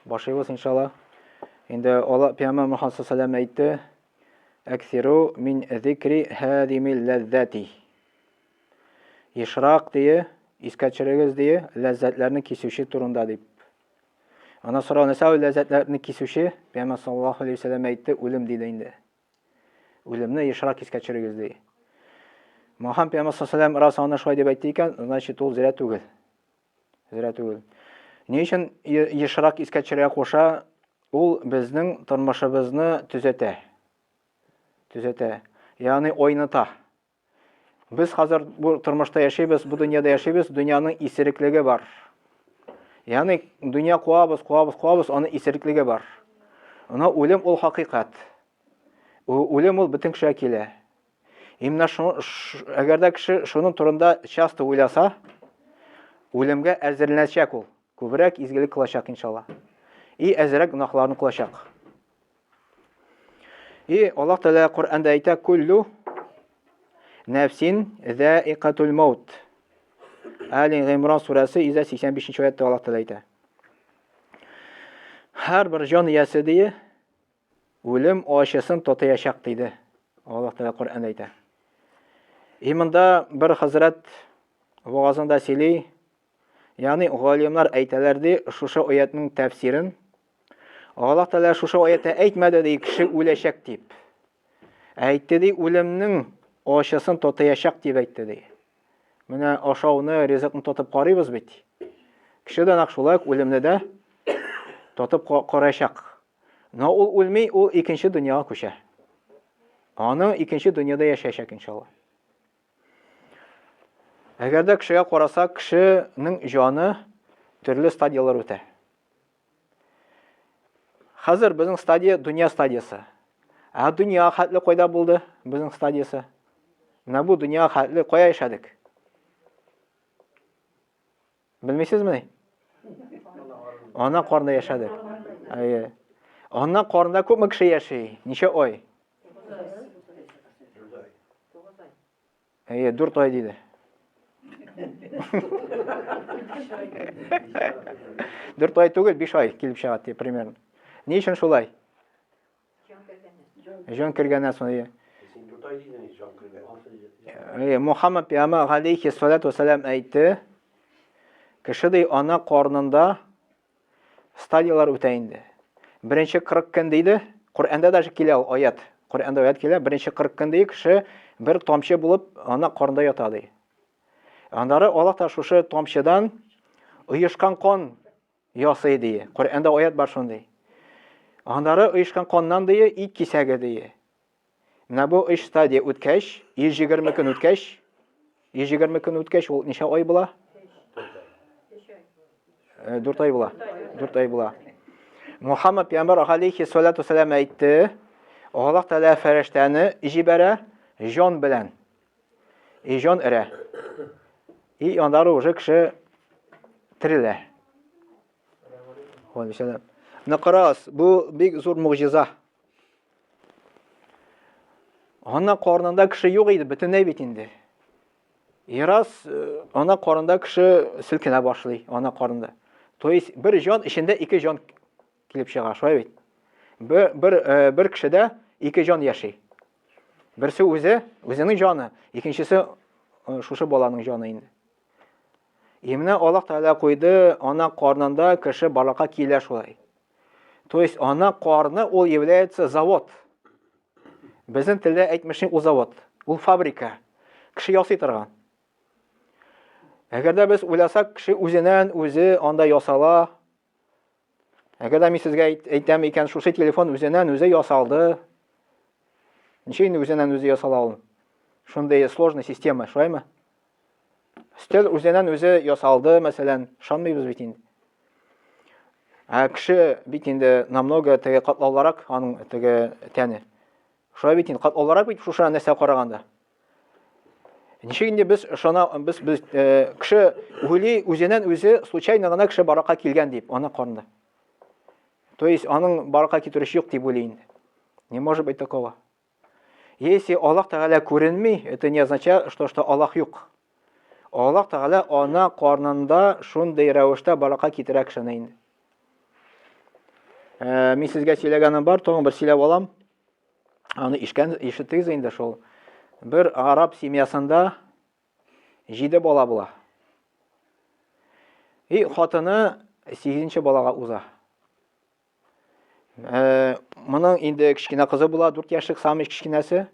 Башлыйбыз иншалла. Инде Алла Пәйгамбәр Мөхәммәд саллаллаху алейһи әйтте: "Әксиру мин зикри һадимил ләззати." Ешрак дие, искә төшерегез дие, ләззәтләрне кисүче турында дип. Ана сорау нәрсә ул ләззәтләрне кисүче? Пәйгамбәр саллаллаху алейһи вәсәлләм әйтте, үлем диде инде. Үлемне ешрак искә төшерегез ди. Мөхәммәд пәйгамбәр саллаллаху алейһи вәсәлләм рас аны шулай дип әйтте икән, значит ул зря түгел. Зря түгел. Ни өчен ешрак искә төшерергә куша? Ул безнең тормышыбызны төзәтә. Төзәтә. Ягъни ойната. Без хәзер бу тормышта яшибез, бу дөньяда яшибез, дөньяның исереклеге бар. Ягъни дөнья куабыз, куабыз, куабыз, аны исереклеге бар. Ана үлем ул хакыйкать. Үлем ул бөтен кешегә килә. Именно шуны, әгәр дә кеше шуның турында часто уйласа, үлемгә әзерләнәчәк ул. Күбрәк изгелек кылачак иншалла. И әзрәк гөнаһларны кылачак. И Аллаһ Тәгалә Коръәндә әйтә: "Куллу нәфсин заикатул маут". Али Гыймран сүрәсе 185 аятта Аллаһ Тәгалә әйтә. Һәрбер җан иясе дие Үлем ачысын татыячак диде. Аллаһ Тәгалә Коръәндә әйтә. И монда бер хәзрәт вагазында сөйли, ягъни галимнар әйтәләр ди, шушы аятның тәфсирен. Аллаһ Тәгалә шушы аятта әйтмәде ди, кеше үләчәк дип. Әйтте ди, үлемнең ачысын татыячак дип әйтте ди. Менә ашауны, ризыкны татып карыйбыз бит. Кеше дә нәкъ шулай ук үлемне дә татып караячак. Но ул үлми, ул икенче дөньяга күчә. Аның икенче дөньяда яшәячәк иншалла. Әгәр дә кешегә карасак, кешенең җаны төрле стадияләр үтә. Хәзер безнең стадия дөнья стадиясе. Ә дөнья хәтле кайда булды безнең стадиясе? Менә бу дөнья хәтле кая яшәдек? Белмисезмени? Ана карында яшәдек. Әйе. Ана карында күпме кеше яши? Ничә ай? Әйе, 4 ай диде. 4 ай түгел, 5 ай килеп чыга ди примерно. Ни өчен шулай? Җан кергәннән соң, әйе. Син дүрт ай дидең, җан кергән. Әйе, Мухаммад пәйгамбәр галәйһи салату вәссәлам әйтте, кеше ди ана карнында стадияләр үтә инде. Беренче 40 көн диде, Коръәндә даже килә ул аят. Коръәндә аят килә, беренче 40 көн ди кеше бер тамчы булып ана карнында ята ди. Аннары Аллаһ та шушы тамчыдан оешкан кан Ясый дие. Коръәндә аят бар шундый. Аннары оешкан каннан дие ит кисәге дие. Менә бу өч стадия үткәч, 120 көн үткәч, 120 көн үткәч, ул ничә ай була? 4 ай була. 4 ай була. Мухаммад пәйгамбәр алейхи салату салам әйтте, Аллаһ Тәгалә фәрештәне җибәрә җан белән. И җан өрә. И аннары уже кеше терелә. Валейкум Менә карагыз, бу бик зур могҗиза. Ана карнында кеше юк иде, бөтенләй бит инде. И раз э, ана карнында кеше селкенә башлый, ана карнында. То есть бер җан эчендә ике җан килеп чыга, шулай бит. Бер, бер, э, бер кешедә ике җан яши. Берсе үзе, үзенең җаны, икенчесе э, шушы баланың җаны инде. И менә Аллаһ Тәгалә куйды, ана карнында кеше барлыкка килә шулай. То есть ана карны ул является завод. Безнең телдә әйтмешли ул завод, ул фабрика. Кеше ясый торган. Әгәр дә без уйласак, кеше үзеннән үзе анда ясала, Әгәр дә мин сезгә әйтәм икән, шушы телефон үзеннән үзе ясалды. Ничек инде үзеннән үзе ясала ул? Шундый сложный система, шулаймы? Стел үзеннән үзе ясалды, мәсәлән, ышанмыйбыз бит инде. Ә кеше бит инде намного теге катлаулырак аның теге тәне. Шулай бит инде, катлаулырак бит шушы нәрсәгә караганда. Ничек инде без ышана, без без э, кеше уйлый үзеннән үзе случайно гына кеше баракка килгән дип, ана карында. То есть аның баракка китерүче юк дип уйлый инде. Не может быть такого. Если Аллаһ Тәгалә күренми, это не означает, что что Аллаһ юк. Аллаһ Тәгалә ана карнында шундый рәвештә баракка китерә кешене инде. Э, мин сезгә сөйләгәнем бар, тагын бер сөйләп алам. Аны ишкән, ишеттегез инде шул. Бер араб семьясында җиде бала була. И хатыны сигезенче балага уза. Э, моның инде кечкенә кызы була, 4 яшьлек самый кечкенәсе.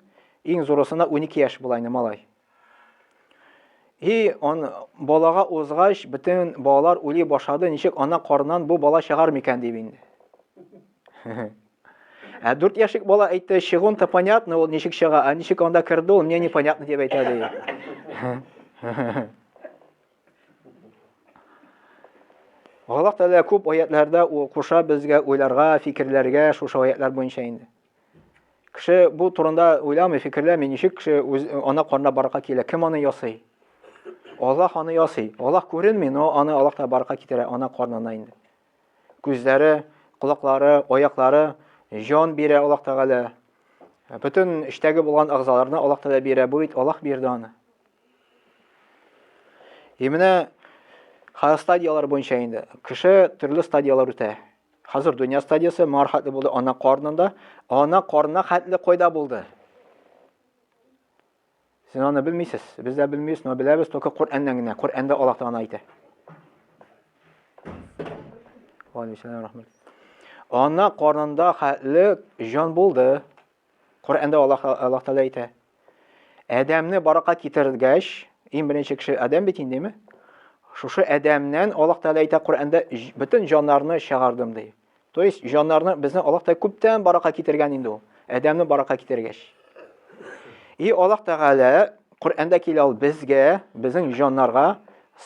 Иң зурысына 12 яшь була инде малай. И он балага узгач, бөтен балалар уйлый башлады, ничек ана карыннан бу бала чыгар микән дип инде. Ә 4 яшьлек бала әйтте, чыгун-то понятно, ул ничек чыга, ә ничек анда керде ул, мне непонятно дип әйтә ди. Аллаһ Тәгалә күп аятларда ул куша безгә уйларга, фикерләргә шушы аятлар буенча инде. Кеше бу турында уйламый, фикерләми, ничек кеше үз ана карнына барырга килә, кем аны ясый? Аллаһ аны ясый. Аллаһ күренми, но аны Аллаһ та барырга китерә ана карнына инде. Күзләре, колаклары, аяклары җан бирә Аллаһ Тәгалә. Бөтен эчтәге булган әгъзаларны Аллаһ Тәгалә бирә. Бу бит Аллаһ бирде аны. И менә хәзер стадияләр буенча инде. Кеше төрле стадияләр үтә. Хәзер дөнья стадиясе моңар хәтле булды, ана карнында. Ана карнына хәтле кайда булды? Сез аны белмисез. Без дә белмибез, но беләбез только Коръәннән генә. Коръәндә Аллаһ Тәгалә әйтә. Ана карнында хәтле җан булды. Коръәндә Аллаһ Аллаһ Тәгалә әйтә. Адәмне баракка китергәч, иң беренче кеше Адәм бит индеме? Шушы Адәмнән Аллаһ Тәгалә әйтә Коръәндә бөтен җаннарны чыгардым ди. То есть җаннарны безне Аллаһ Тәгалә күптән баракка китергән инде ул. Адәмне баракка китергәч. И Аллаһ Тәгалә Коръәндә килә ул безгә, безнең җаннарга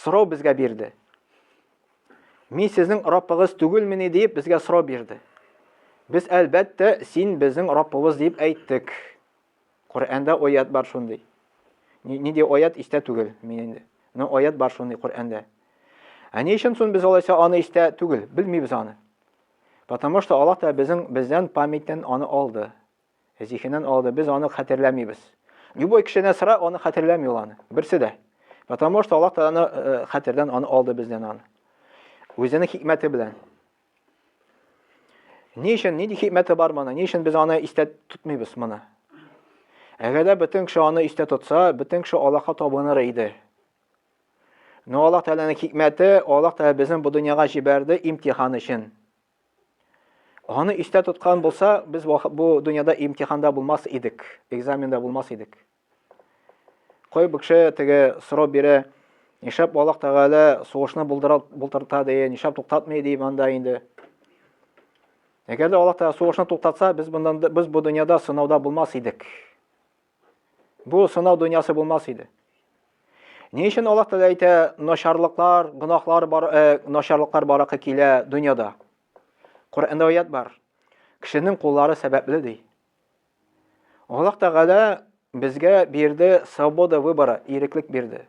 сорау безгә бирде. Мин сезнең Раббыгыз түгелмени диеп безгә сорау бирде. Без әлбәттә, син безнең Раббыбыз дип әйттек. Коръәндә аят бар шундый. Нинди аят истә түгел мин инде. Но аят бар шундый Коръәндә. Ә ни өчен соң без алайса аны истә түгел? Белмибез аны. Потому что Аллаһ та безнең бездән памятьтән аны алды. Зиһеннән алды, без аны хәтерләмибез. Любой кешедән сора, аны хәтерләми ул аны. Берсе дә. Потому что Аллаһ Тәгалә э, хәтердән аны алды бездән аны. Үзенең хикмәте белән. Ни өчен, нинди хикмәте бар моны? Ни өчен без аны истә тотмыйбыз моны? Әгәр дә бөтен кеше аны истә тотса, бөтен кеше Аллаһка табыныр иде. Но Аллаһ Тәгаләнең хикмәте, Аллаһ Тәгалә безне бу дөньяга җибәрде имтихан өчен. Аны истә тоткан булса, без бу дөньяда имтиханда булмас идек, экзаменда булмас идек. Кой бу кеше теге сорау бирә, нишләп Аллаһ Тәгалә сугышны булдыра булдырта ди, нишләп туктатмый ди монда инде. Әгәр дә Аллаһ Тәгалә сугышны туктатса, без моннан без бу дөньяда сынауда булмас идек. Бу сынау дөньясы булмас иде. Ни өчен Аллаһ Тәгалә әйтә, начарлыклар, гөнаһлар бар, э, начарлыклар баракы килә дөньяда? Коръәндә аят бар. Кешенең куллары сәбәпле ди. Аллаһ Тәгалә безгә бирде свобода выбора, иреклек бирде.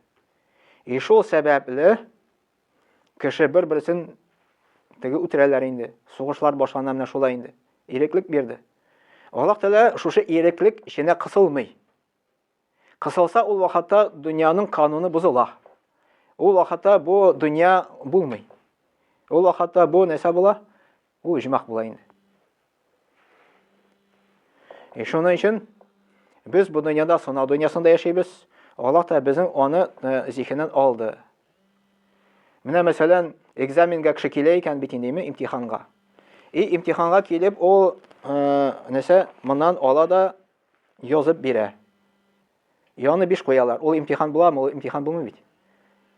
И шул сәбәпле Кеше бер-берсен теге үтерәләр инде. Сугышлар башлана менә шулай инде. Иреклек бирде. Аллаһ Тәгалә шушы иреклек эченә кысылмый. Кысылса ул вакытта дөньяның кануны бозыла. Ул вакытта бу дөнья булмый. Ул вакытта бу нәрсә була? Ул иҗмах була инде. И шуның өчен без бу дөньяда сынау дөньясында яшибез. Аллаһ та безнең аны э, зиһеннән алды. Менә мәсәлән, экзаменга кеше килә икән бит инде, имтиханга. И имтиханга килеп ул э, нәрсә моннан ала да язып бирә. И аны биш куялар. Ул имтихан буламы? Ул имтихан булмый бит.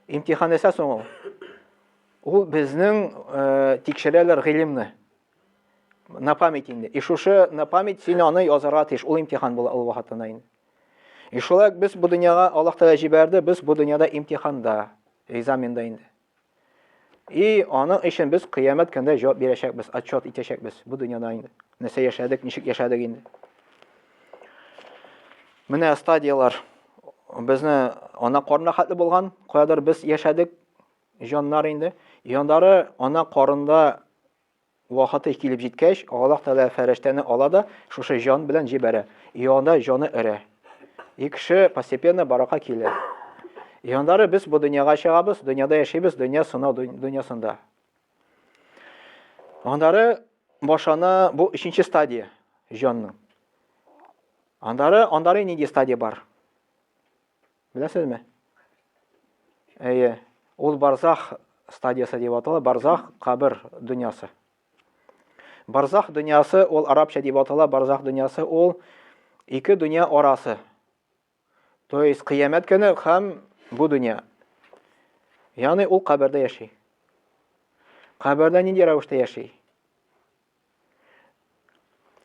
Имтихан нәрсә соң ул? Ул безнең э, тикшерәләр гыйлемне. На память инде. И шушы на память син аны язарга тиеш. Ул имтихан була ул вакытында инде. И шулай без бу дөньяга Аллаһ Тәгалә җибәрде, без бу дөньяда имтиханда, экзаменда инде. И аның өчен без кыямәт көндә җавап бирәчәкбез, отчет итәчәкбез бу дөньяда инде. Нәрсә яшәдек, ничек яшәдек инде. Менә стадияләр. Безне ана карнына хәтле булган, каядыр без яшәдек, җаннар инде. Яннары ана карында Вакыты килеп җиткәч, Аллаһ Тәгалә фәрештәне ала да шушы җан белән җибәрә. И анда җаны өрә. И кеше постепенно барака килә. И аннары без бу дөньяга чыгабыз, дөньяда яшибез, дөнья сынау дөньясында. Аннары башлана бу өченче стадия җанның. Андары, андары нинди стадия бар? Беләсезме? Әйе, ул барзах стадиясе дип атала, барзах кабер дөньясы. Барзах дөньясы ул арабча дип атала, барзах дөньясы ул ике дөнья арасы. То есть кыямәт көне һәм бу дөнья. Ягъни ул кабердә яши. Кабердә нинди рәвештә яши?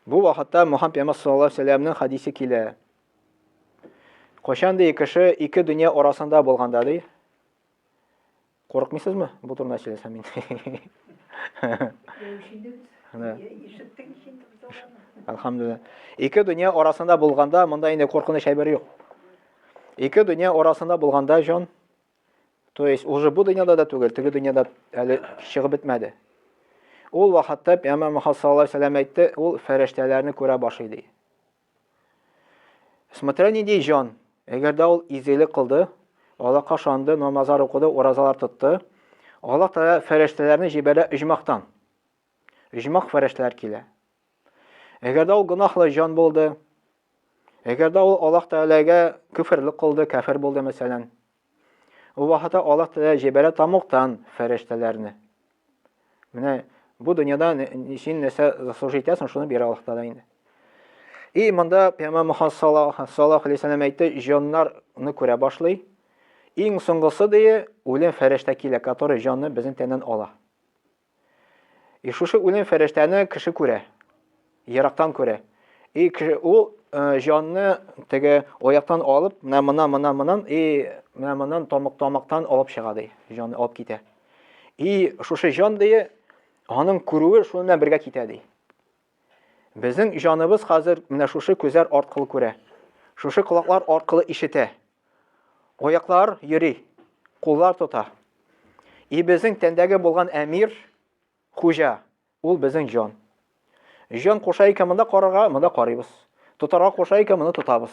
Бу вакытта Мухаммад пәйгамбәр саллаллаһу алейһи вәсәлләмнең хадисе килә. Кайчан ди кеше ике дөнья арасында булганда ди. Курыкмыйсызмы бу турында сөйләсәм мин? Әлхәмдүлилләһ. Ике дөнья арасында булганда монда инде куркыныч әйбер юк. Ике дөнья арасында булганда җан То есть уже бу дөньяда да түгел, теге дөньяда әле чыгып бетмәде. Ул вакытта Пәйгамбәр Мөхәммәд саллаллаһу алейһи вәсәлләм әйтте, ул фәрештәләрне күрә башлый ди. Смотря нинди җан, әгәр дә ул изгелек кылды, Аллаһка ышанды, намазлар укыды, уразалар тотты, Аллаһ Тәгалә фәрештәләрне җибәрә оҗмахтан. Оҗмах фәрештәләр килә. Әгәр дә ул гөнаһлы җан булды, әгәр дә ул Аллаһ Тәгаләгә күферлек кылды, кәфер булды, мәсәлән, ул вакытта Аллаһ Тәгалә җибәрә тамуктан фәрештәләрне. Менә бу дөньяда син нәрсә заслужить итәсең, шуны бирә Аллаһ Тәгалә инде. И монда Пәйгамбәр Мөхәммәд саллаллаһу алейһи вәсәлләм әйтте, җаннарны күрә башлый. Иң соңгысы дие, үлем фәрештә килә, который җанны безнең тәннән ала. И шушы үлем фәрештәне кеше күрә. Ерактан күрә. И кеше ул э, җанны теге аяктан алып, менә моннан, моннан, моннан, и менә моннан тамак тамактан алып чыга ди. Җанны алып китә. И шушы җан ди, аның күрүе шуның белән бергә китә ди. Безнең җаныбыз хәзер менә шушы күзләр аркылы күрә. Шушы колаклар аркылы ишетә. Аяклар йөри, куллар тота. И безнең тәндәге булган әмир, хуҗа, ул безнең җан. Җан куша икән монда карарга, монда карыйбыз. Тотарга куша икән, моны тотабыз.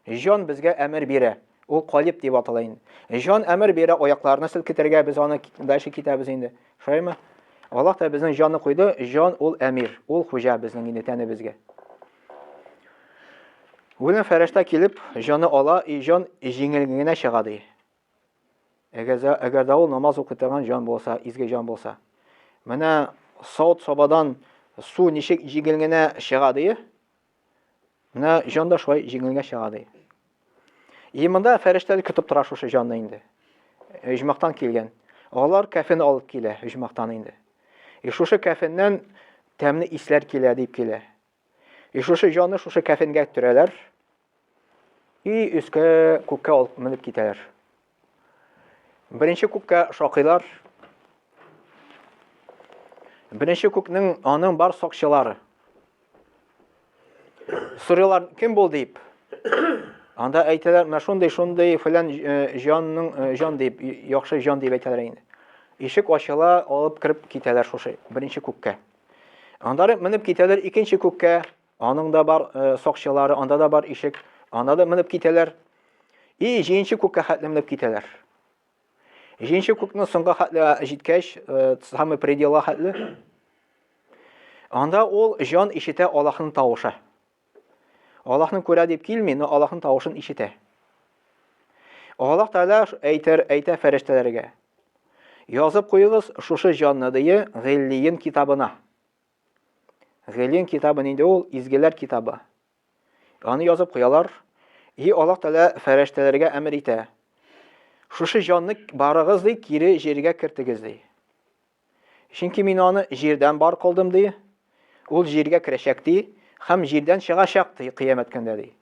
Җан безгә әмер бирә. Ул калиб дип атала инде. Җан әмер бирә аякларны селкетергә, без аны дальше китәбез инде. Шулаймы? Аллаһ та безнең җанны куйды, җан ул әмир, ул хуҗа безнең инде тәнебезгә. Үлем фәрештә килеп, җаны ала, и җан җиңел генә чыга ди. Әгәр, әгәр дә ул намаз укый торган җан булса, изге җан булса. Менә савыт сабадан су ничек җиңел генә чыга ди. Менә җан да шулай җиңел генә чыга ди. И монда фәрештәләр көтеп тора шушы җанны инде. Оҗмахтан килгән. Алар кәфен алып килә оҗмахтан инде. И шушы кәфеннән тәмле исләр килә дип килә. И шушы җанны шушы кәфенгә төрәләр. И өскә күккә алып менеп китәләр. Беренче күккә шакыйлар. Беренче күкнең аның бар сакчылары. Сорыйлар, кем бул дип. Анда әйтәләр, менә шундый, шундый фәлән э, җанның э, җан дип, яхшы җан дип әйтәләр инде. Ишек ачыла, алып кереп китәләр шушы беренче күккә. Аннары менеп китәләр икенче күккә. Аның да бар э, сакчылары, анда да бар ишек. Анда да менеп китәләр. И җиенче күккә хәтле менеп китәләр. Җиенче күкнең соңгы хәтле җиткәч, э, самый пределга хәтле. Анда ул җан ишетә Аллаһның тавышы. Аллаһны күрә дип килми, но Аллаһның тавышын ишетә. Аллаһ Тәгалә әйтер, әйтә фәрештәләргә. Язып куегыз шушы җанны дие Гыйллиин китабына. Гыйллиин китабы нинди ул? Изгеләр китабы. Аны язып куялар. И Аллаһ Тәгалә фәрештәләргә әмер итә. Шушы җанны барыгыз ди, кире җиргә кертегез ди. Чөнки мин аны җирдән бар кылдым ди. Ул җиргә керәчәк ди һәм җирдән чыгачак ди кыямәт көндә ди.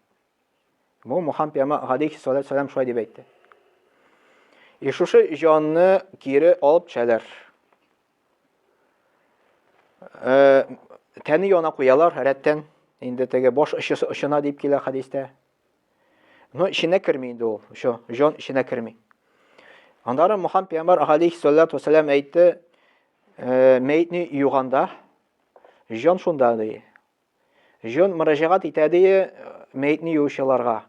Бу Мухаммад пәйгамбәр галәйһи салату сәлам шулай дип әйтте. И шушы җанны кире алып төшәләр. Э, тәне яна куялар рәттән. Инде теге баш очысы очына дип килә хәдистә. Но эченә керми инде ул. Шо, җан эченә керми. Аннары Мухаммад пәйгамбәр алейхиссалату вассалам әйтте, э, мәетне юганда җан шунда ди. Җан мөрәҗәгать итә ди мәетне юучыларга.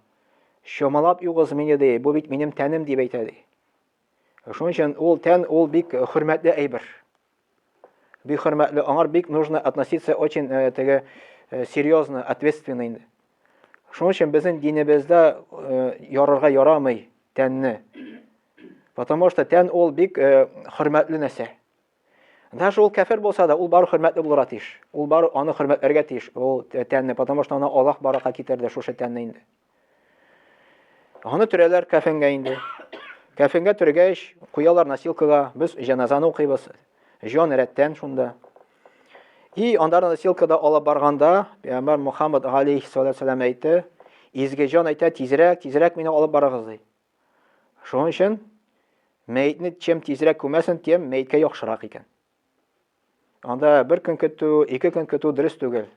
Чамалап югыз мине ди, бу бит минем тәнем дип әйтә ди. Шуның өчен ул тән ул бик хөрмәтле әйбер. Бик хөрмәтле, аңар бик нужно относиться очень э, теге э, серьезно, ответственно инде. Шуның өчен безнең динебездә э, ярырга ярамый тәнне. Потому что тән ул бик э, хөрмәтле нәрсә. Даже ул кәфер булса да, ул бары хөрмәтле булырга тиеш. Ул бары аны хөрмәтләргә тиеш, ул тәнне, потому что аны Аллаһ барака китерде шушы тәнне инде. Аны төрәләр кәфенгә инде. Кәфенгә төргәч, куялар носилкага, без җеназаны укыйбыз. Җан рәттән шунда. И анда носилкада алып барганда, Пәйгамбәр Мухаммад алейхиссалату әйтте, изге җан әйтә, тизрәк, тизрәк мине алып барыгыз ди. Шуның өчен мәетне чем тизрәк күмәсен, тем мәеткә яхшырак икән. Анда бер көн көтү, ике көн көтү дөрес түгел.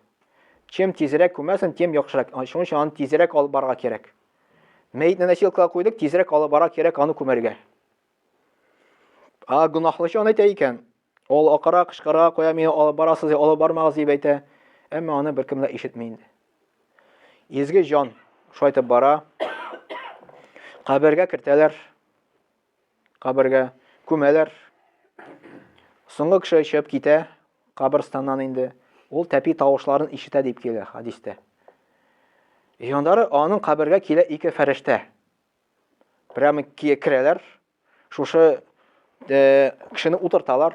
Чем тизрәк күмәсен, тем яхшырак. Шуның өчен аны тизрәк алып барырга кирәк. Мәетне носилкага куйдык, тизрәк алып барырга кирәк аны күмәргә. А гөнаһлы җан әйтә икән, ул акыра, кычкыра, кая мине алып барасыз, алып бармагыз дип әйтә. Әмма аны беркем дә ишетми инде. Изге җан шулай итеп бара. Кабергә кертәләр. Кабергә күмәләр. Соңгы кеше чыгып китә каберстаннан инде. Ул тәпи тавышларын ишетә дип килә хадистә. Яннары аның кабергә килә ике фәрештә. Прямо керәләр. Шушы э, кешене утырталар.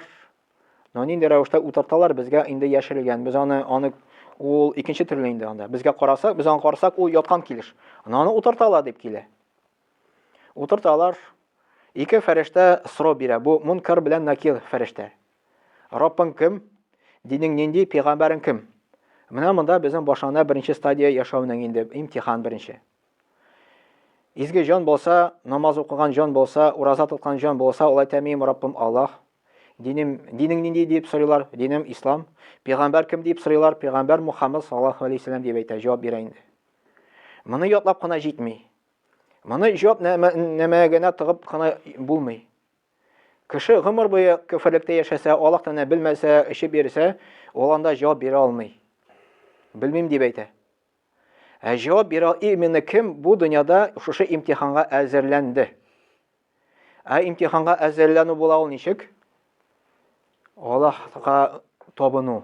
Но нинди рәвештә утырталар, безгә инде яшерелгән. Без аны аны ул икенче төрле инде анда. Безгә карасак, без аны карасак, ул яткан килеш. Аны утырталар дип килә. Утырталар. Ике фәрештә сорау бирә. Бу Мункар белән Накир фәрештә. Раббың кем? Динең нинди? Пәйгамбәрең кем? Менә монда безнең башлана беренче стадия яшәүнең инде имтихан беренче. Изге җан булса, намаз укыган җан булса, ураза тоткан җан булса, ул әйтә, минем Раббым Аллаһ. Динем, динең нинди дип сорыйлар? Динем ислам. Пәйгамбәр кем дип сорыйлар? Пәйгамбәр Мухаммад саллаллаһу алейһи вәсәлләм дип әйтә, җавап бирә инде. Моны ятлап кына җитми. Моны җавап нәмә генә тыгып кына булмый. Кеше гомер буе көферлектә яшәсә, Аллаһ Тәгаләне белмәсә, эчеп йөрсә, ул анда җавап бирә алмый. Белмим дип әйтә. Ә җавап бирә именно кем бу дөньяда шушы имтиханга әзерләнде. Ә имтиханга әзерләнү була ул ничек? Аллаһка табыну.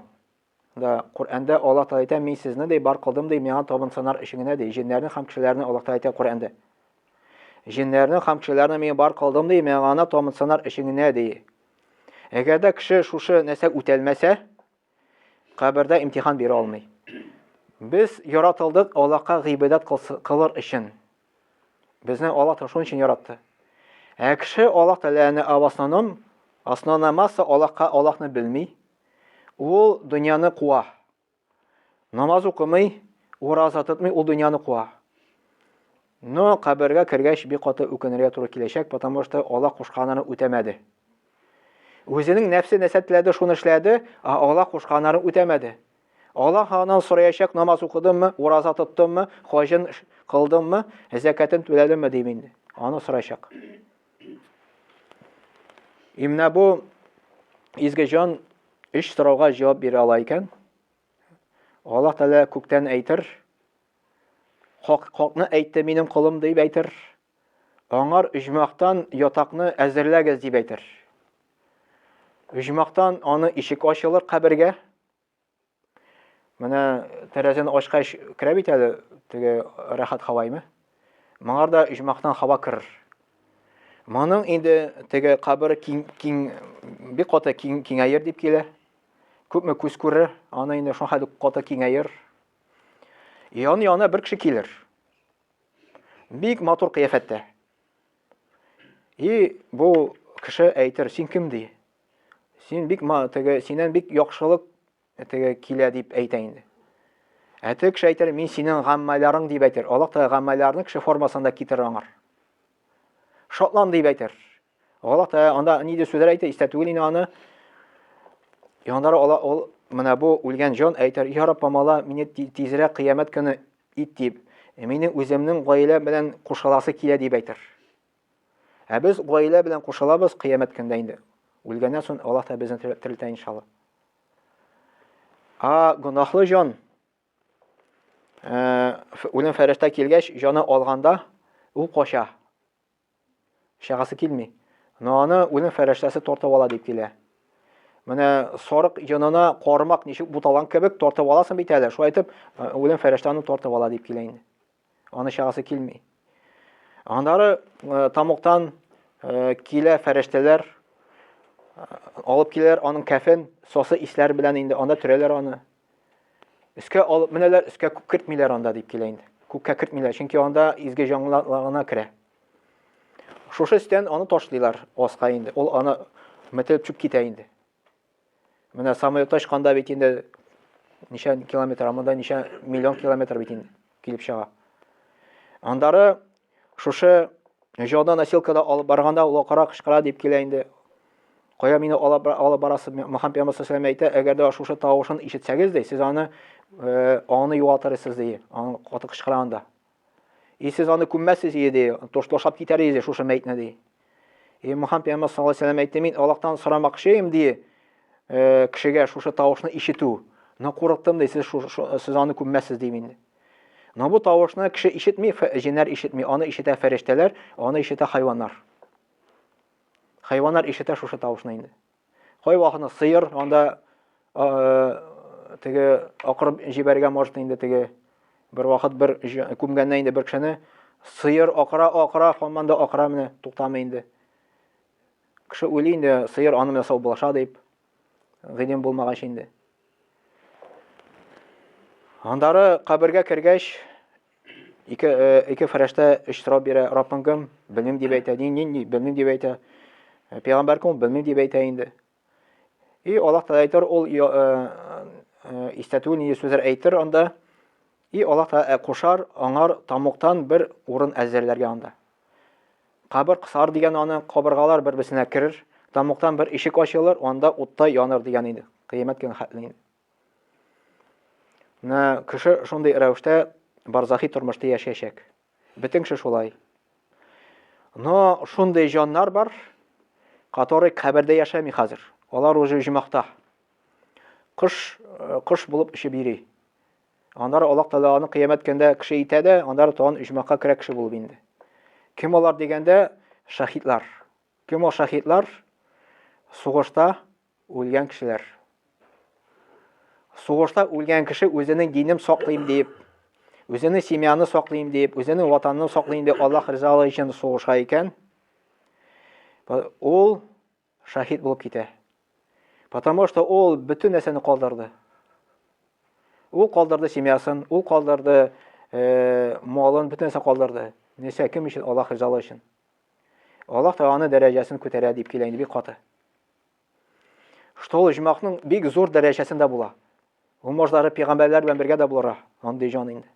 Да, Коръәндә Аллаһ Тәгалә әйтә, мин сезне ди бар кылдым ди, миңа табынсыннар өчен генә ди. Җеннәрне һәм кешеләрне Аллаһ Тәгалә әйтә Коръәндә. Җеннәрне һәм кешеләрне мин бар кылдым ди, миңа гына табынсыннар өчен генә ди. Әгәр дә кеше шушы нәрсә үтәлмәсә, кабердә имтихан бирә алмый. Без яратылдык Аллаһка гыйбадәт кылыр өчен. Безне Аллаһ шуның өчен яратты. Ә кеше Аллаһ Тәгаләне в основном, основная масса Аллаһка Аллаһны белми. Ул дөньяны куа. Намаз укымый, ураза тотмый, ул дөньяны куа. Но кабергә кергәч бик каты үкенергә туры киләчәк, потому что Аллаһ кушканын үтәмәде. Үзенең нәфсе нәрсә теләде, шуны эшләде, ә Аллаһ кушканнарын үтәмәде. Аллаһ аннан сораячак, намаз укыдыммы, ураза тоттыммы, хаҗын кылдыммы, зәкәтен түләдемме дип инде. Аны сораячак. И менә бу изге җан өч сорауга җавап бирә ала икән. Аллаһ Тәгалә күктән әйтер, хак, хакны әйтте минем колым дип әйтер. Аңар оҗмахтан ятакны әзерләгез дип әйтер. Оҗмахтан аны ишек ачылыр кабергә. Менә тәрәзәне ачкач керә бит әле теге рәхәт һаваймы? Моңар да оҗмахтан һава керер. Моның инде теге кабер киң, киң бик каты киң, киңәер дип килә. Күпме күз күрер, аны инде шул хәтле каты киңәер. Яны яна бер кеше килер. Бик матур кыяфәттә. И бу кеше әйтер, син кем ди? Син бик теге синнән бик яхшылык теге килә дип әйтә инде. Ә теге кеше әйтер, мин синең гаммаларың дип әйтер. Аллаһ Тәгалә гаммаларны кеше формасында китерер аңар. Шатлан дип әйтер. Аллаһ Тәгалә анда нинди сүзләр әйтә, истә түгел инде аны. Яннары ала ул менә бу үлгән җан әйтер, я Раббым Алла, мине тизрәк кыямәт көне ит дип, мине үземнең гаилә белән кушыласы килә дип әйтер. Ә без гаилә белән кушылабыз кыямәт көндә инде. Үлгәннән соң Аллаһ та безне терелтә иншалла. А гөнаһлы җан үлем фәрештә килгәч, җаны алганда ул кача. Чыгасы килми. Но аны үлем фәрештәсе тартып ала дип килә. Менә сарык йонына кармак ничек буталган кебек тартып аласың бит әле. Шулай итеп, э, үлем фәрештә аны тартып ала дип килә инде. Аны чагасы килми. Аннары э, тамуктан э, килә фәрештәләр, алып киләләр аның кәфен, сосы исләр белән инде анда төрәләр аны. Өскә алып менәләр, өскә күк кертмиләр анда дип килә инде. Күккә кертмиләр, чөнки анда изге җанлар гына керә. Шушы өстән аны ташлыйлар аска инде. Ул аны метелеп төшеп китә инде. Менә самолетта очканда бит инде ничә километр, монда ничә миллион километр бит инде килеп чыга. Андары шушы җода носилкада алып барганда ул акыра кычкыра дип килә инде. Кая мине алып, алып барасыз? Мөхәммәд пәйгамбәр саллаллаху әйтә, әгәр дә шушы тавышын ишетсәгез ди, сез аны э, аңны югалтырсыз ди. Аны каты кычкыра анда. И сез аны күммәсез иде, тошлашап китәр иде шушы мәйтне ди. И Мөхәммәд пәйгамбәр саллаллаху алейһи әйтте, мин Аллаһтан сорамакчыйм ди, э, кешегә шушы тавышны ишетү. Но курыктым ди, сез сез аны күммәсез дим инде. Но бу тавышны кеше ишетми, җеннәр ишетми, аны ишетә фәрештәләр, аны ишетә хайваннар. Хайваннар ишетә шушы тавышны инде. Кай вакытны сыер анда теге акырып җибәрергә может инде теге бер вакыт бер күмгәннән инде бер кешене сыер акыра акыра һаман да акыра менә туктамый инде. Кеше уйлый инде сыер аны менә саубулаша дип. Гыйлем булмагач инде. Андары кабергә кергәч, ике, э, ике фәрештә өч сорау бирә. Раббың кем? Белмим дип әйтә. Ни, ни, ни, белмим дип әйтә. Э, пәйгамбәр кем? Белмим дип әйтә инде. И Аллаһ Тәгалә әйтер, ул э, истәтү нинди сүзләр әйтер анда. И Аллаһ Тәгалә кушар аңар тамуктан бер урын әзерләргә анда. Кабер кысар дигән аны, кабыргалар бер-берсенә керер, тамуктан бер ишек ачылыр, анда утта яныр дигән иде. Кыямәт көне хәтле инде. Менә кеше шундый рәвештә барзахи тормышта яшәячәк. Бөтен кеше шулай. Но шундый җаннар бар, который кабердә яшәми хәзер. Алар уже җомахта. Кош, э, кош булып очып йөри. Аннары Аллаһ Тәгалә аны кыямәт көндә кеше итә дә, аннары тагын оҗмахка керә кеше булып инде. Кем алар дигәндә, шаһитлар. Кем ул шаһитлар? Сугышта үлгән кешеләр. Сугышта үлгән кеше үзенең динен саклыйм диеп, үзенең семьяны саклыйм диеп, үзенең ватанын саклыйм дип Аллаһ ризалыгы өчен сугыша икән, ул шаһит булып китә. Потому что ул бөтен нәрсәне калдырды. Ул калдырды семьясын, ул калдырды э, малын, бөтен нәрсә калдырды. Нәрсә кем өчен? Аллаһ ризалыгы өчен. Аллаһ Тәгалә аны дәрәҗәсен күтәрә дип килә инде бик каты. Что ул оҗмахның бик зур дәрәҗәсендә була. Ул можлары пәйгамбәрләр белән бергә дә булыр, андый җан инде.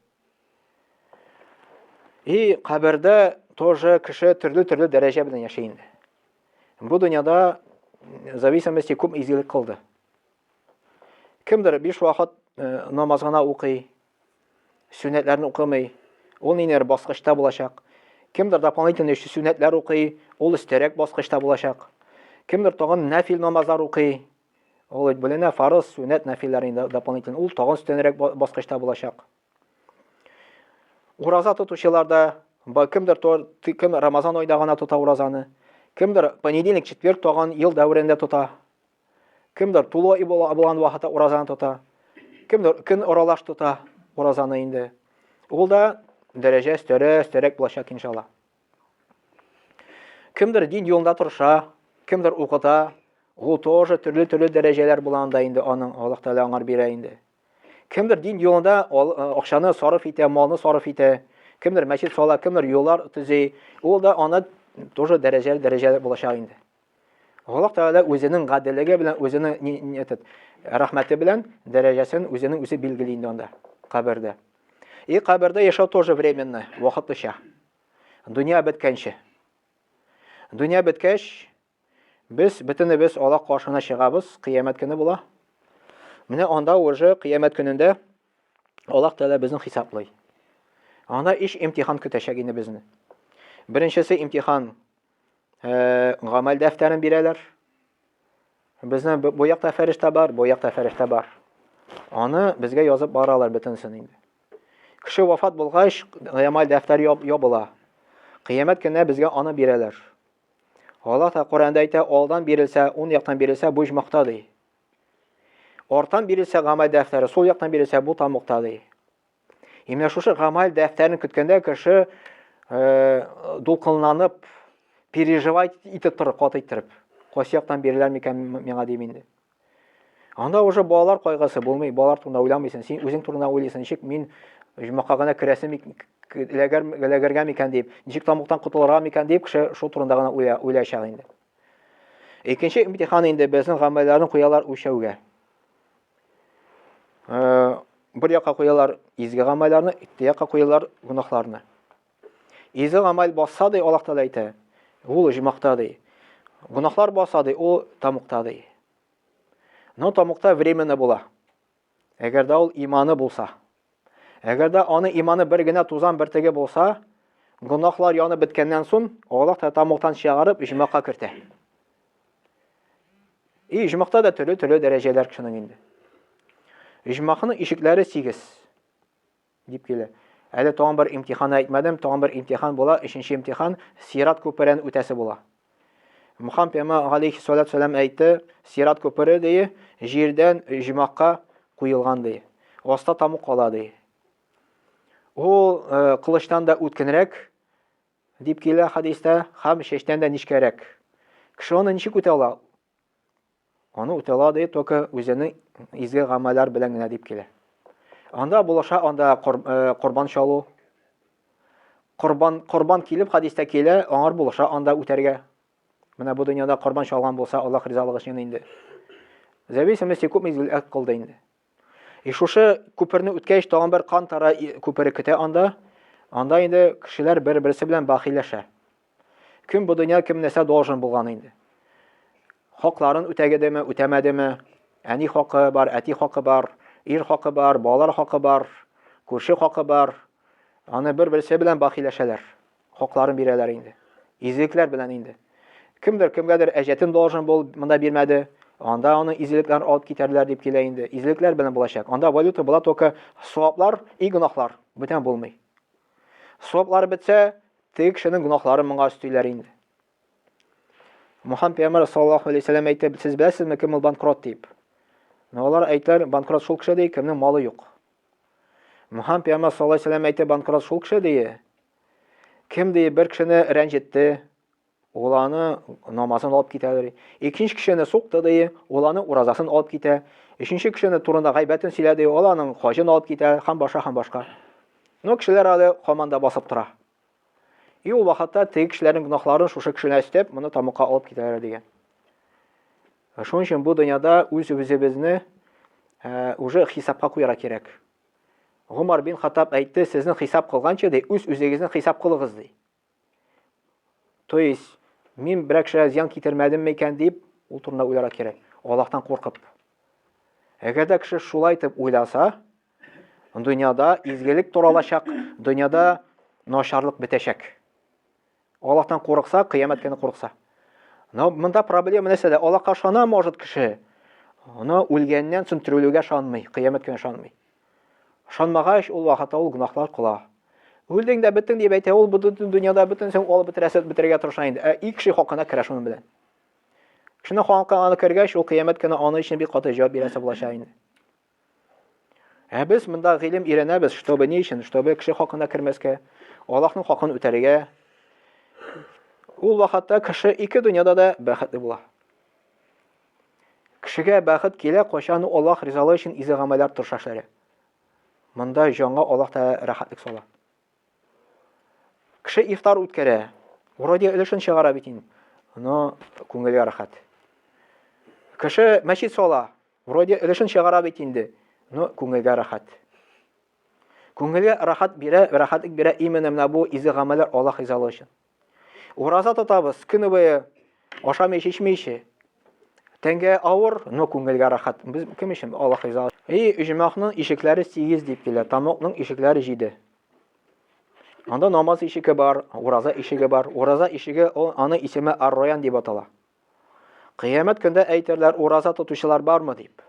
И кабердә тоже кеше төрле-төрле дәрәҗә белән яши инде. Бу дөньяда зависимости күп изгелек кылды. Кемдер биш вакыт э, намаз гына укый, сөннәтләрне укымый, ул нинер баскычта булачак. Кемдер дополнительно еще сөннәтләр укый, ул өстәрәк баскычта булачак. Кемдер тагын нәфил намазлар укый, ул бүленә фарыз, сөннәт, нәфилләр инде дополнительно, ул тагын өстәнрәк баскычта булачак. Ураза тотучылар да, кемдер кем Рамазан айда гына тота уразаны, кемдер понедельник, четверг тагын ел дәверендә тота. Кемдер тулы ай булган вакытта уразаны тота. Кемдер көн аралаш тота уразаны инде. Ул да дәрәҗә өстәрә, өстәрәк булачак иншалла. Кемдер дин юлында тырыша, кемдер укыта, ул тоже төрле-төрле дәрәҗәләр була анда инде аның Аллаһ Тәгалә аңар бирә инде. Кемдер дин юлында э, акчаны сарыф итә, малны сарыф итә, кемдер мәчет сала, кемдер юллар төзи. Ул да аны тоже дәрәҗәле дәрәҗәле булачак инде. Аллаһ Тәгалә үзенең гаделлеге белән, үзенең этот рәхмәте белән дәрәҗәсен үзенең үзе билгели инде анда, кабердә. И кабердә яшәү тоже временно, вакытлыча. Дөнья беткәнче. Дөнья беткәч, Без бөтенебез Аллаһ каршына чыгабыз, кыямәт көне була. Менә анда уже кыямәт көнендә Аллаһ Тәгалә безне хисаплый. Анда иш имтихан көтәчәк инде безне. Беренчесе имтихан э, гамәл дәфтәрен бирәләр. Безнең бу якта фәрештә бар, бу якта фәрештә бар. Аны безгә язып баралар бөтенесен инде. Кеше вафат булгач, гамәл дәфтәре ябыла. Кыямәт көнендә безгә аны бирәләр. Аллаһ та Коръәндә әйтә, алдан бирелсә, ун яктан бирелсә, бу оҗмахта ди. Арттан бирелсә гамәл дәфтәре, сул яктан бирелсә бу тамукта ди. И менә шушы гамәл дәфтәрен көткәндә кеше э, дулкынланып, переживать итеп торыр, каты иттереп. Кайсы яктан биреләр микән миңа дим инде. Анда уже балалар кайгысы булмый, балалар турында уйламыйсың, син үзең турында уйлыйсың, ничек мин җомакка гына керәсем эләгәр, эләгергә микән дип, ничек тамуктан котылырга микән дип, кеше шул турында гына уйлаячак инде. Икенче имтихан инде безнең гамәлләрне куялар үлчәүгә. Э, бер якка куялар изге гамәлләрне, ике якка куялар гөнаһларны. Изге гамәл басса ди, Аллаһ Тәгалә әйтә, ул оҗмахта ди. Гөнаһлар баса ди, ул тамукта ди. Но тамукта временно була. Әгәр дә ул иманы булса. Әгәр дә аны иманы бер генә тузан бөртеге булса, гөнаһлар янып беткәннән соң, Аллаһ Тәгалә тамуктан чыгарып оҗмахка кертә. И оҗмахта да төрле-төрле дәрәҗәләр кешенең инде. Оҗмахның ишекләре 8. Дип килә. Әле тагын бер имтихан әйтмәдем, тагын бер имтихан була, өченче имтихан Сират күперен үтәсе була. Мухаммад пәйгамбәр алейхи салату салам әйтте, Сират күпере ди, җирдән җомакка куелган ди. Аста тамук кала ди. Ул э, кылычтан да үткенрәк дип килә хәдистә, һәм чәчтән дә нечкәрәк. Кеше аны ничек үтә ала? Аны үтә ди, только үзенең изге гамәлләр белән генә дип килә. Анда булыша, анда э, корбан чалу. Корбан, корбан килеп хәдистә килә, аңар булыша анда үтәргә. Менә бу дөньяда корбан чалган булса, Аллаһ ризалыгы өчен инде. Зависимости күп мизгел кылды инде. И шушы күперне үткәч, тагын бер кан тара күпере көтә анда. Анда инде кешеләр бер-берсе белән бахиләшә. Кем бу дөнья кем нәрсә должен булган инде. Хакларын үтәгедеме, үтәмәдеме? Әни хакы бар, әти хакы бар, ир хакы бар, балалар хакы бар, күрше хакы бар. Аны бер-берсе белән бахиләшәләр. Хакларын бирәләр инде. Изгелекләр белән инде. Кемдер кемгәдер әҗәтен должен бул, монда бирмәде. Анда аны изгелекләр алып китәрләр дип килә инде. Изгелекләр белән булачак. Анда валюта була только саваплар и гөнаһлар. Бүтән булмый. Саваплар бетсә, теге кешенең гөнаһларын моңа өстиләр инде. Мухаммад пәйгамбәр саллаллаһу алейһи вәсәлләм әйтте, сез беләсезме кем ул банкрот дип? Но алар әйттеләр, банкрот шул кеше ди, кемнең малы юк. Мухаммад пәйгамбәр саллаллаһу алейһи вәсәлләм әйтте, банкрот шул кеше ди, кем ди бер кешене рәнҗетте, ул аны намазын алып китә ди. Икенче кешене сукты ди, ул аны уразасын алып китә. Өченче кешене турында гайбәтен сөйләде, ул аның хаҗын алып китә һәм башка һәм башка. Но кешеләр әле һаман да басып тора. И ул вакытта теге кешеләрнең гөнаһларын шушы кешенә өстәп, моны тамакка алып китәләр дигән. Шуның өчен бу дөньяда үз-үзебезне э, уже хисапка куярга кирәк. Гомар бин Хаттаб әйтте, сезне хисап кылганчы ди, үз-үзегезне хисап кылыгыз ди. То есть, мин берәр кешегә зыян китермәдемме икән дип, ул турында уйларга кирәк. Аллаһтан куркып. Әгәр дә кеше шулай итеп уйласа, дөньяда изгелек таралачак, дөньяда начарлык бетәчәк. Аллаһтан курыкса, кыямәт көне курыкса. Но монда проблема нәрсәдә? Аллаһка ышана может кеше. Но үлгәннән соң терелүгә ышанмый, кыямәт көне ышанмый. Ышанмагач, ул вакытта ул гөнаһлар кыла. Үлдең дә беттең дип әйтә, ул бөтен дөньяда бөтен син алып бетерәсе, бетерергә тырыша инде. Ә ик кеше хакына керә шуның белән. Кешенең хакына кергәч, ул кыямәт көне аны өчен бик каты җавап бирәсе булачак инде. Ә без монда гыйлем өйрәнәбез, чтобы ни өчен? Чтобы кеше хакына кермәскә, Аллаһның хакын үтәргә. Ул вакытта кеше ике дөньяда да бәхетле була. Кешегә бәхет килә, кайчан Аллаһ ризалыгы өчен изге гамәлләр тырыша эшләргә. Монда җанга Аллаһ та рәхәтлек сала. Кеше ифтар үткәрә. Вроде өлешен чыгара бит инде. Но күңелгә рәхәт. Кеше мәчет сала. Вроде өлешен чыгара бит инде, но күңелгә рәхәт. Күңелгә рәхәт бирә, рәхәтлек бирә именно менә бу изге гамәлләр Аллаһ ризалыгы өчен. Ураза тотабыз, көне буе ашамый, эчмичә. Тәнгә авыр, но күңелгә рәхәт. Без кем өчен? Аллаһ ризалыгы. И оҗмахның ишекләре 8 дип килә, тамокның ишекләре 7. Анда намаз ишеге бар, ураза ишеге бар. Ураза ишеге аны исеме Ар-Раян дип атала. Кыямәт көндә әйтерләр, ураза тотучылар бармы дип.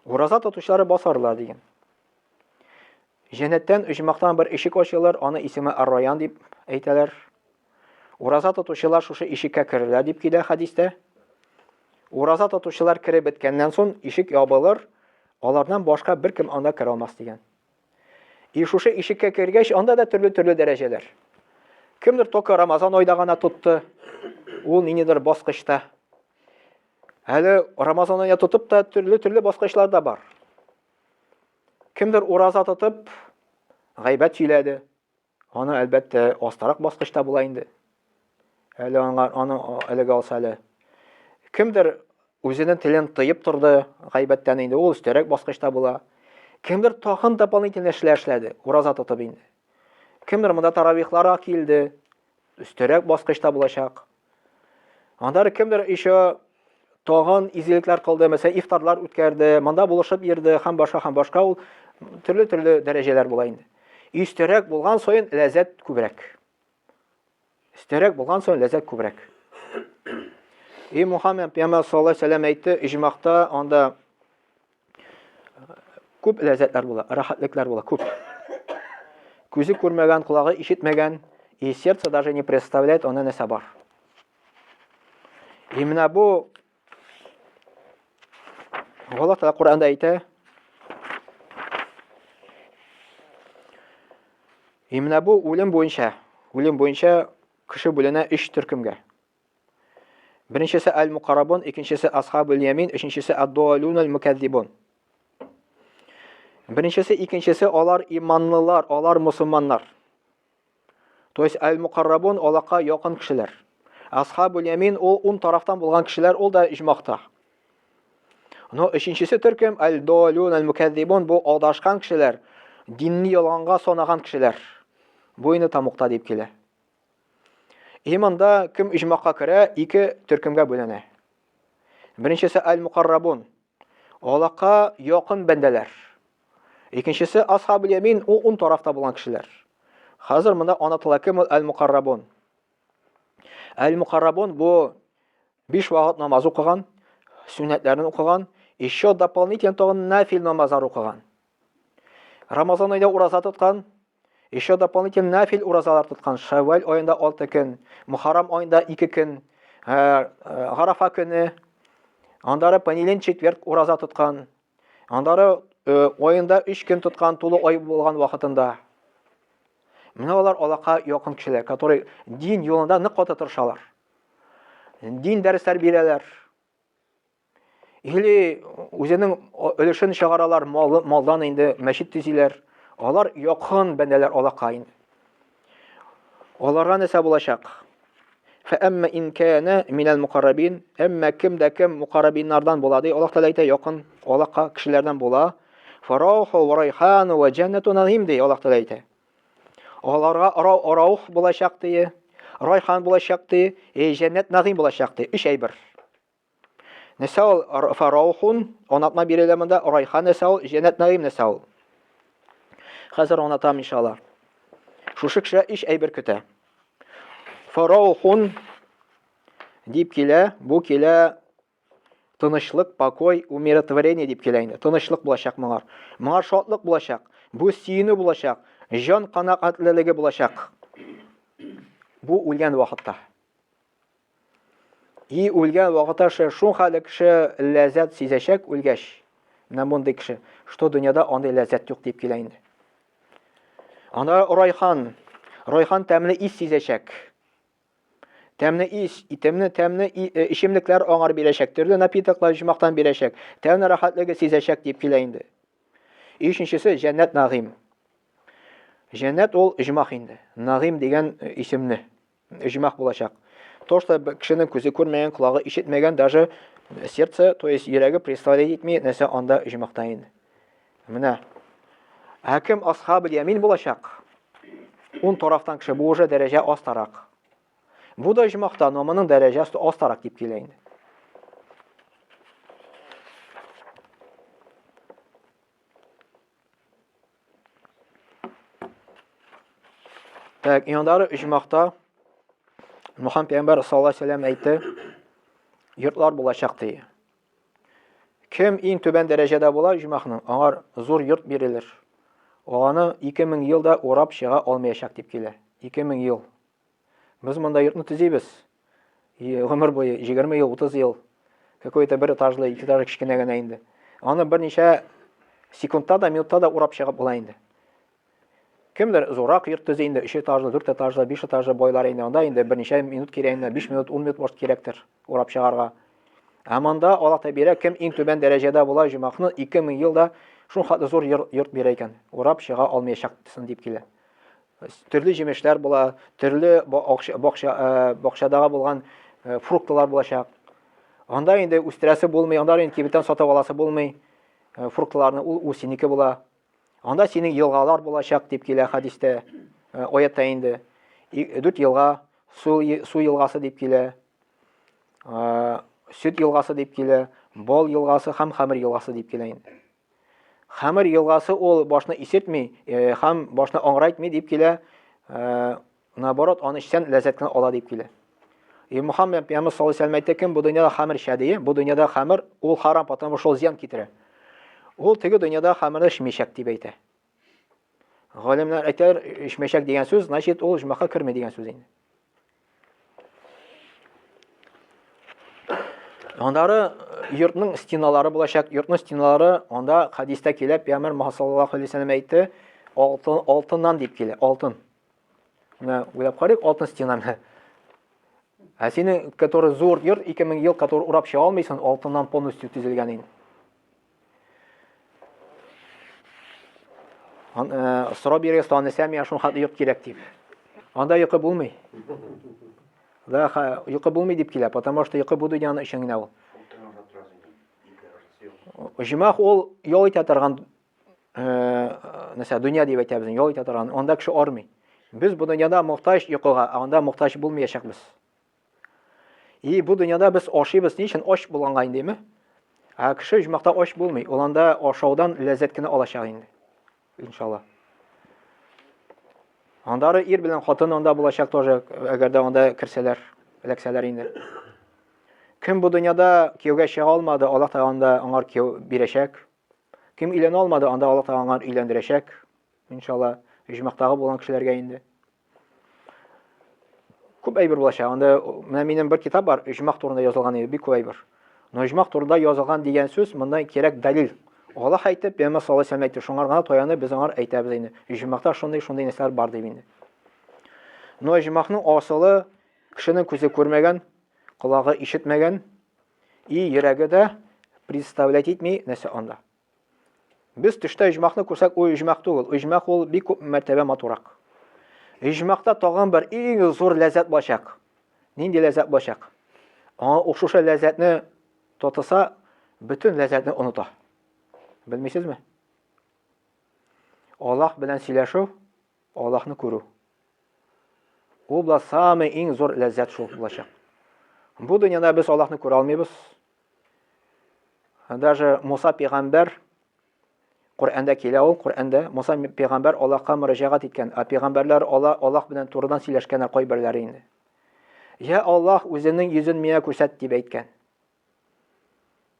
Ураза тотучылары басарлар дигән. Җәннәттән оҗмахтан бер ишек ачылыр, аны исеме Ар-Раян дип әйтәләр. Ураза тотучылар шушы ишеккә керерләр дип килә хәдистә. Ураза тотучылар кереп беткәннән соң ишек ябылыр, алардан башка беркем анда керә алмас дигән. И шушы ишеккә кергәч, анда да төрле-төрле дәрәҗәләр. Кемдер только Рамазан айда гына тотты, ул ниндидер баскычта. Әле Рамазан аенда тотып та төрле-төрле баскычлар да бар. Кемдер ураза тотып, гайбәт сөйләде. Аны, әлбәттә, астарак баскычта була инде. Әле аңа аны әлегә алса әле. Кемдер үзенең телен тыеп торды, гайбәттән инде ул өстәрәк баскычта була. Кемдер тагын дополнительно эшләр эшләде, ураза тотып инде. Кемдер монда таравихларга килде, өстәрәк баскычта булачак. Аннары кемдер еще тагын изгелекләр кылды, мәсәлән, ифтарлар үткәрде, монда булышып йөрде һәм башка һәм башка ул төрле-төрле дәрәҗәләр була инде. Өстәрәк булган саен ләззәт күбрәк. Өстәрәк булган саен ләззәт күбрәк. И Мухаммед пәйгамбәр саллаллаһу алейһи ва сәлләм әйтте, иҗмахта анда Күп ләззәтләр була, рәхәтлекләр була, күп. Күзе күрмәгән, колагы ишетмәгән, и сердце даже не представляет, анда нәрсә бар. И менә бу Аллаһ Тәгалә Коръәндә әйтә, И менә бу үлем буенча, үлем буенча кеше бүленә өч төркемгә. Беренчесе аль-мукаррабун, икенчесе асхабул ямин, өченчесе ад-дуалун аль-муказзибун. Беренчесе, икенчесе алар иманлылар, алар мусульманнар. То есть аль-мукаррабун Аллаһка якын кешеләр. Асхабул ямин ул ун тарафтан булган кешеләр, ул да иҗмахта. Но өченчесе төркем аль-дуалун аль-муказзибун бу адашкан кешеләр, динне ялганга санаган кешеләр. Бу инде тамукта дип килә. И монда кем иҗмакка керә, ике төркемгә бүленә. Беренчесе аль-мукаррабун. Аллаһка якын бәндәләр. Икенчесе асхабул ямин, ул ун тарафта булган кешеләр. Хәзер монда анатыла кем ул аль-мукаррабун. Аль-мукаррабун бу Биш вакыт намаз укыган, сөннәтләрен укыган, еще дополнительно тагын нафил намазлар укыган. Рамазан аенда ураза тоткан, еще дополнительно нафил уразалар тоткан. Шәвәл аенда 6 көн, Мухаррам аенда 2 көн, э, э, Гарафа көне, аннары понедельник, четверг ураза тоткан. Аннары э, аенда 3 көн тоткан, тулы ай булган вакытында. Менә алар Аллаһка якын кешеләр, которые дин юлында нык каты тырышалар. Дин дәресләр бирәләр. Или үзенең өлешен чыгаралар, мал, малдан инде мәчет төзиләр. Алар якын бәндәләр Аллаһка инде. Аларга нәрсә булачак? Фәәммә ин кәнә минәл мукаррабин, әмма кем дә кем мукаррабиннардан була ди, Аллаһ Тәгалә әйтә, якын Аллаһка кешеләрдән була. Фарауху ва райхану ва җәннәту наим ди, Аллаһ Тәгалә әйтә. Аларга раух булачак ди, райхан булачак ди, и җәннәт нагыйм булачак ди. Өч әйбер. Нәрсә ул фараухун, анатма бирелә монда, райхан нәрсә ул, җәннәт нагыйм нәрсә ул. Хәзер анатам иншалла. Шушы кеше өч әйбер көтә. Фараухун дип килә, бу килә Тынычлык, покой, умиротворение дип килә инде. Тынычлык булачак моңар. Моңар шатлык булачак. Бу сөенү булачак. Җан канәгатьлелеге булачак. Бу үлгән вакытта. И үлгән вакытта шул хәле кеше ләззәт сизәчәк үлгәч. Менә мондый кеше, что дөньяда андый ләззәт юк дип килә инде. Анда райхан, райхан тәмле ис сизәчәк. Тәмле ис, тәмле, тәмле э, эчемлекләр аңар бирәчәк, төрле напитоклар җомактан бирәчәк, тәмле рәхәтлеге сизәчәк дип килә инде. Өченчесе җәннәт нагыйм. Җәннәт ул оҗмах инде. Нагыйм дигән э, исемне оҗмах булачак. То, что кешенең күзе күрмәгән, колагы ишетмәгән, даже сердце, то есть йөрәге представлять итми, нәрсә анда оҗмахта инде. Менә. Ә кем асхаб ямин булачак? Ун тарафтан кеше, бу уже дәрәҗә астарак. Бу да оҗмахта, но моның дәрәҗәсе астарак дип килә инде. Так, яннары оҗмахта Мөхәммәд пәйгамбәр саллаллаһу алейһи вәсәлләм әйтте, йортлар булачак ди. Кем иң түбән дәрәҗәдә була җомахның, аңар зур йорт бирелер. Ул аны 2000 ел да урап чыга алмаячак дип килә. 2000 ел. Без монда йортны төзибез. Гомер буе 20 ел, 30 ел. Какой-то бер этажлы, ике этажлы кечкенә генә инде. Аны берничә секундта да, минутта да урап чыгып була инде. Кемдер зуррак йорт төзи инде, өч этажлы, дүрт этажлы, биш этажлы байлар инде. Анда инде берничә минут кирәк инде, 5 минут, 10 минут может кирәктер урап чыгарга. Ә монда Аллаһ та бирә, кем иң түбән дәрәҗәдә була, җомахны 2000 елда шул хәтле зур йорт бирә икән. Урап чыга алмаячаксың дип килә. Төрле җимешләр була, төрле бакча, э, бакчадагы булган э, фруктылар булачак. Анда инде үстерәсе булмый, анда инде кибеттән сатып аласы булмый. Э, фруктыларны ул үз синеке була. Анда синең елгалар булачак дип килә хәдистә, аятта инде. Дүрт елга, су, су елгасы дип килә, сөт елгасы дип килә, бал елгасы һәм хәмер елгасы дип килә инде. Хәмер елгасы ул башны исертми, һәм башны аңрайтмый дип килә, наоборот, аны эчсән ләззәт кенә ала дип килә. И Мухаммед пәйгамбер саллаллаху алейһи вәсәлләм әйтте, кем бу дөньяда хәмер эчә ди, бу дөньяда хәмер ул харам, потому что ул зыян китерә. Ул теге дөньяда хәмерне эчмәячәк дип әйтә. Галимнәр әйтәләр, эчмәячәк дигән сүз, значит, ул җмаха керми дигән сүз инде. Аннары йортның стеналары булачак. Йортның стеналары анда хадистә килә, пәйгамбер Мухаммад саллаллаху алейһи вәсәлләм әйтте, алтын, алтыннан дип килә, алтын. Менә уйлап карыйк, алтын стенаны. Ә синең, который зур йорт, 2000 ел, который урап чыга алмыйсың, алтыннан полностью төзелгән инде. Э, сорау бирегез, аны нәрсә миңа шул хәтле йорт кирәк дип. Анда йокы булмый. Да, йокы булмый дип килә, потому что йокы бу дөньяның өчен генә ул. Җимах ул ял итә торган э, нәрсә, дөнья дип әйтәбез, ял итә торган. Анда кеше армый. Без бу дөньяда мохтаҗ йокыга, ә анда мохтаҗ булмаячакбыз. И бу дөньяда без ашыйбыз ни өчен ач булганга индеме? Ә кеше оҗмахта ач булмый, ул анда ашаудан ләззәт кенә алачак инде. Иншалла. Андары ир белән хатын анда булачак тоже, әгәр дә анда керсәләр, эләксәләр инде. Кем бу дөньяда кияүгә чыга алмады, Аллаһ Тәгалә анда аңар кияү бирәчәк. Кем өйләнә алмады, анда Аллаһ Тәгалә аңар өйләндерәчәк. Иншалла, оҗмахтагы булган кешеләргә инде. Күп әйбер булачак. Анда менә минем бер китап бар, оҗмах турында язылган иде, бик күп әйбер. Но оҗмах турында язылган дигән сүз монда кирәк далил. Аллаһ әйтте, Пәйгамбәр саллаллаһу алейһи вәсәлләм әйтте, шуңар гына таянып без аңар әйтәбез инде. Оҗмахта шундый шундый нәрсәләр бар дип инде. Но оҗмахның асылы кешенең күзе күрмәгән, колагы ишетмәгән, и йөрәге дә представлять итми нәрсә анда. Без төштә иҗмахны күрсәк, ул иҗмах түгел. Иҗмах ул бик күп мәртәбә матурак. Иҗмахта тагын бер иң зур ләззәт булачак. Нинди ләззәт булачак? Аңа ул шушы ләззәтне татыса, бөтен ләззәтне оныта. Белмисезме? Аллаһ белән сөйләшү, Аллаһны күрү. Ул була самый иң зур ләззәт шул булачак. Бу дөньяда без Аллаһны күрә алмыйбыз. Даже Муса пәйгамбәр Коръәндә килә ул, Коръәндә Муса пәйгамбәр Аллаһка мөрәҗәгать иткән, ә пәйгамбәрләр Алла Аллаһ белән турыдан сөйләшкәннәр кайберләре инде. Я Аллаһ, үзенең йөзен миңа күрсәт дип әйткән.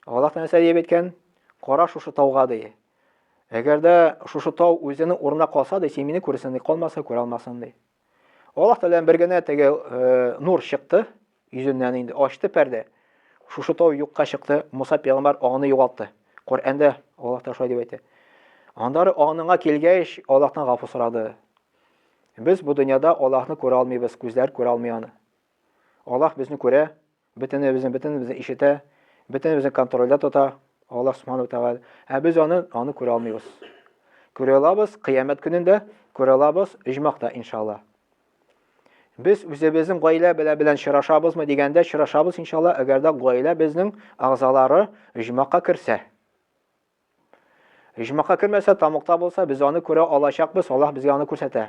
Аллаһ нәрсә дип әйткән? Кара шушы тауга ди. Әгәр дә шушы тау үзенең урынына калса ди, син мине күрерсең ди, калмаса күрә алмассың ди. Аллаһ Тәгаләдән бер генә теге э, нур чыкты, йөзеннән инде ачты пәрдә. Шушы тау юкка чыкты, Муса пәйгамбәр аңны югалтты. Коръәндә Аллаһ Тәгалә шулай дип әйтә. Аннары аңына килгәч, Аллаһтан гафу сорады. Без бу дөньяда Аллаһны күрә алмыйбыз, күзләр күрә алмый аны. Аллаһ безне күрә, бөтенебезне, бөтенебезне ишетә, бөтенебезне контрольдә тота. Аллаһ Субхану Тәгалә. Ә без аны, аны күрә алмыйбыз. Күрә алабыз кыямәт көнендә, күрә алабыз иҗмахта, иншалла. Без үзебезнең гаилә белән белән чырашабызмы дигәндә, чырашабыз, иншалла, әгәр дә гаилә безнең агзалары иҗмахка керсә. Иҗмака кермәсә, тамыкта булса, без аны күрә алачакбыз, Аллаһ безгә аны күрсәтә.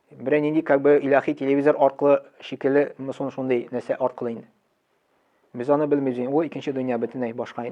Берәй нинди как бы илаһи телевизор аркылы шикелле, шундый нәрсә аркылы инде. Без аны белмибез, ул икенче дөнья бөтенләй башка инде.